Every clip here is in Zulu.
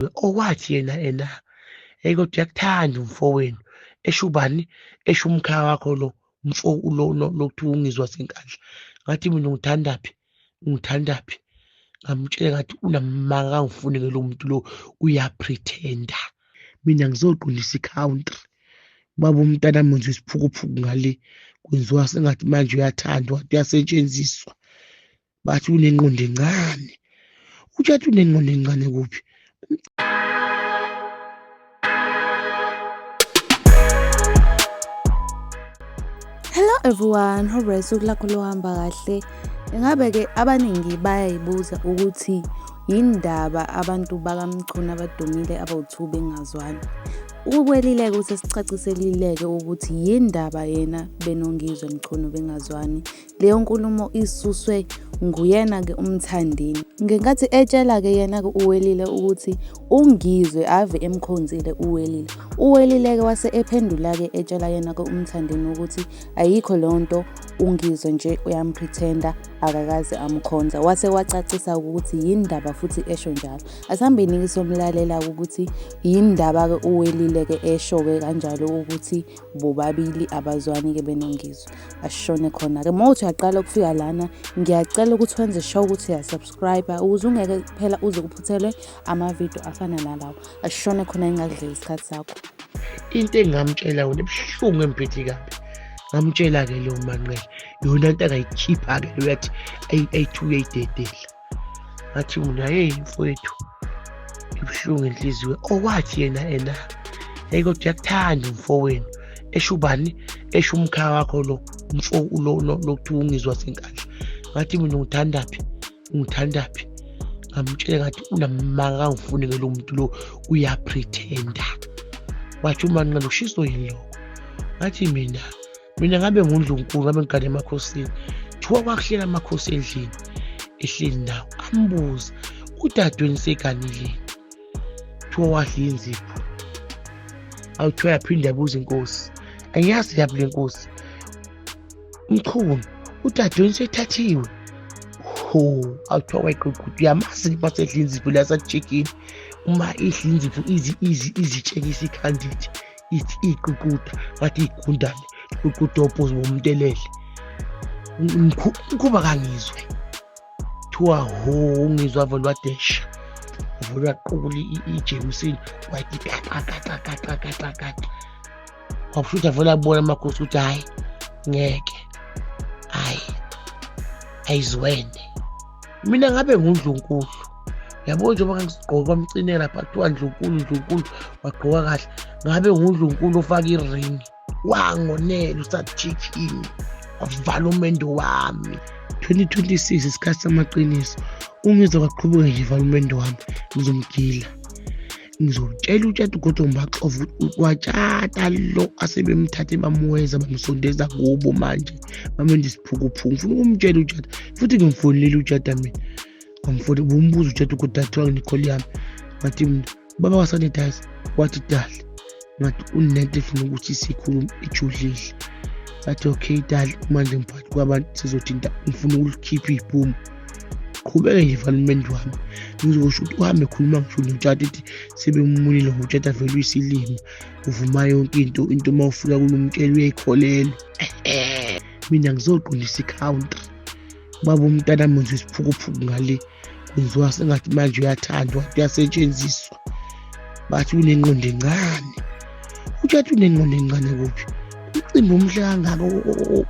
Owathi yena ena, hey kodwa uyakuthanda umfowenu. Esho ubani? Esho umkhaya wakho lo, mfo lo lo lo kuthiwa uNgizwe waseNkandla. Ngathi mina ungithandaphi? Ungithandaphi? Ngamtshela ngathi unamanga, akangifuni-ke lo muntu lo, uyapretenda. Mina ngizoqondisa i-country. Baba umntanami wenziwa isiphukuphuku ngale, kwenziwa sengathi manje uyathandwa, uyasetshenziswa. Bathi unengqondo encane. Utshathi unengqondo encane kuphi? Hello everyone, hope usuku lakho luhamba kahle. Ingabe-ke abaningi bayayibuza ukuthi yindaba abantu bakaMchunu abadumile abawu-two bengazwani. Ukwelileke ukuthi sicaciselileke ukuthi yindaba yena benoNgizwe Mchunu bengazwani. Leyo nkulumo isuswe nguyena-ke uMthandeni. Ngenkathi etshela-ke yena-ke uWelile ukuthi uNgizwe ave emkhonzile uWelile. UWelile-ke wase ephendula-ke etshela yena-ke uMthandeni ukuthi ayikho leyo nto, uNgizwe nje uyampretenda akakaze amkhonza. Wase wacacisa ukuthi yini ndaba futhi esho njalo. Asihambeni-ke siyomlalela ukuthi yini ndaba-ke uWelile-ke esho-ke kanjalo ukuthi bobabili abazwani-ke benoNgizwe. Asishone khona-ke. Uma uthi uyaqala ukufika lana, ngiyacela ukuthi wenze sure ukuthi uyasubscribe ukuze ungeke phela uze uphuthelwe amavidiyo afana nalawo. Asishone khona ingadleli isikhathi sakho. Into engingamtshela yona ebuhlungu emphethe kabi, ngamtshela-ke leyo manqele yona nto akayikhipha-ke leyo yathi ayithuke uyayidedela. Ngathi mina heyi mfowethu, ibuhlungu inhliziyo. Owathi yena ena, hey kodwa uyakuthanda umfowenu. Esho ubani? Esho umkhaya wakho lo mfo lo lo lo kuthiwa uNgizwe waseNkandla. Ngathi mina ungithandaphi? Ungithandaphi? Ngamtshela ngathi unamanga, akangifuni-ke lo muntu lo, uyapretenda. Wathi uManqele ushiso yini lokho? Ngathi mina mina ngabe ngundlunkulu, ngabe ngigane emakhosini. Thiwa kwakuhlela amakhosi endlini ehleli nawo, ambuza udadweni seganileni. Thiwa wadla inzipho. Awuthiwa yaphinda yabuza inkosi, angiyazi yaphi le nkosi. Mchunu udadweni sethathiwe. Ho, awuthiwa wayiququda, uyamazi uma sedla inzipho la sakuchekini. Uma idla inzipho izitshekisa ikhandithi, ithi iququda ngathi igundane, iququda ophuzu bomntelele. Umkhuba kangizwe. Thiwa ho, ungizwa vele wadesha, vele waqukula iJameson, wathi qaqa. Wakusho vele abona amakhosi ukuthi hhayi ngeke, hhayi ayizwene. Mina ngabe ngundlunkulu, yabo njengoba ngangisigqoka kwamcinela lapha kuthiwa ndlunkulu ndlunkulu, wagqoka kahle. Ngabe ngundlunkulu ofaka iringi, wangonela usathikini, wavala umendo wami. 2026 isikhathi samaqiniso. Ungizwe kwaqhubeka nje vala umendo wami, ngizomgila. Ngizotshela uTshata ugodo ngibaxova kwatshata lo asebemthathe bamuweza bamsondeza kubo manje, bamenza isiphukuphuku. Ngifuna ukumtshela uTshata futhi ngimfonelile uTshata mina, ngamfonela bumbuza uTshata ukuthi dathiwa nginekholi yami. Ngathi mina baba wasanitize, wathi dali. Ngathi unento efuna ukuthi sikhulume ijulile. Ngathi okay dali, manje ngiphakathi kwabantu sizothinta, ngifuna ukulikhipha ibhomu. Qhubeke nje environment wami, ngizosho ukuthi uhambe khuluma ngisho noTshata ethi sebemunile ngoba uTshata vele uyisilima, uvuma yonke into. Into uma ufika kulo mtshela uyayikholelwa. Mina ngizoqondisa i-country. Baba umntanami wenziwa isiphukuphuku ngale, kwenziwa sengathi manje uyathandwa, uyasetshenziswa. Bathi unengqondo encane. Utshathi unengqondo encane kuphi? Umcimbi omuhle kangaka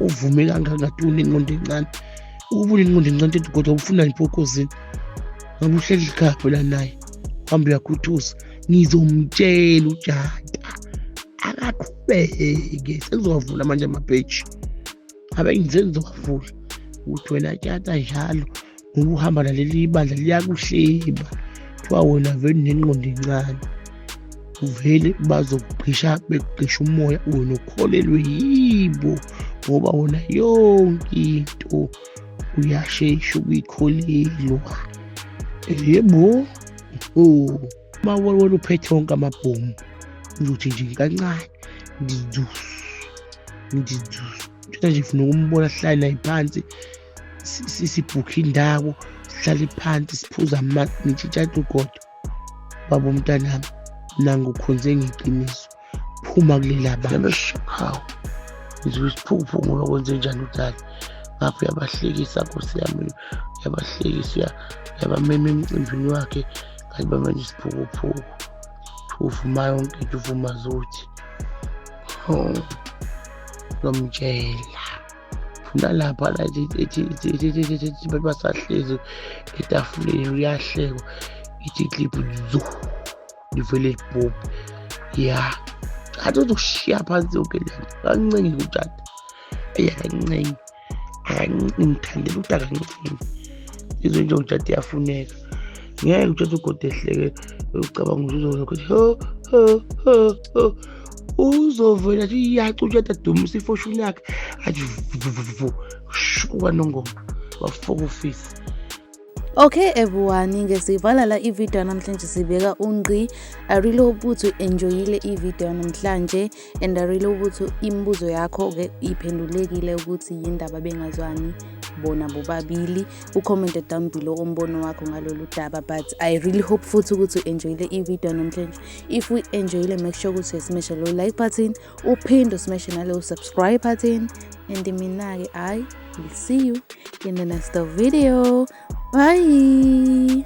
ovume kangaka ngathi unengqondo encane. Ukuba unengqondo encane ethi kodwa ufuna iphokozini. Ngabe uhleli ekhaya phela naye, uhambe uyakhuthuza. Ngizomtshela uTshata akaqhubeke, sengizowavula manje amabheji. Ngabe ngizowavula ukuthi wena Tshata njalo ngoba uhamba naleli bandla liyakuhleba. Kuthiwa wena vele unengqondo encane, uvele bazokugqisha bekugqisha umoya, wena ukholelwe yibo ngoba wona yonke into uyashesha ukuyikholelwa. Yebo, oh uma wena uphethe wonke amabhomu, ngizothi nje kancane ngithi ngithi nje ngifuna ukumbona sihlale naye phansi, sibhukhe indawo, sihlale phansi siphuze amanzi, ngitshintsha ugodo. Baba umntanami, mina ngikukhonze ngeqiniso, phuma kulela bandla. Hawu, ngizwe isiphukuphuku ngoba kwenze njani udali. Ngapha uyabahlekisa nkosi yami, uyabahlekisa, uyabamema emcimbini wakhe, kanti bamenza isiphukuphuku. Uvuma yonke into, uvuma zothi. Ngomtshela. Funa lapha la ethi basahlezi etafuleni uyahlekwa, ithi clip zu livele libhubhe. Ya, athi uzokushiya phansi yonke le nto. Akancengi kutshata. Eyi akancengi. Ngithandela ukuthi akancengi. Izwe nje utshata iyafuneka. Ngeke utshata ugode ehleke ucabanga ukuthi uzovela ukuthi ho ho ho ho. Uzovela athi iyaca utshata dumisa ifoshuni yakhe athi vuvuvuvu shuka nongoma bafoka ufisi. Okay everyone, ke sivala la i-video namhlanje sibeka ungqi. I really hope ukuthi enjoyile i-video namhlanje and I really hope ukuthi imibuzo yakho ke iphendulekile ukuthi yindaba bengazwani bona bobabili. Ucomment down below umbono wakho ngalolu daba, but I really hope futhi ukuthi enjoyile i-video namhlanje. If we enjoyile, make sure ukuthi smash lo like button, uphinde smash nalo subscribe button, and mina ke I will see you in the next video. Bye.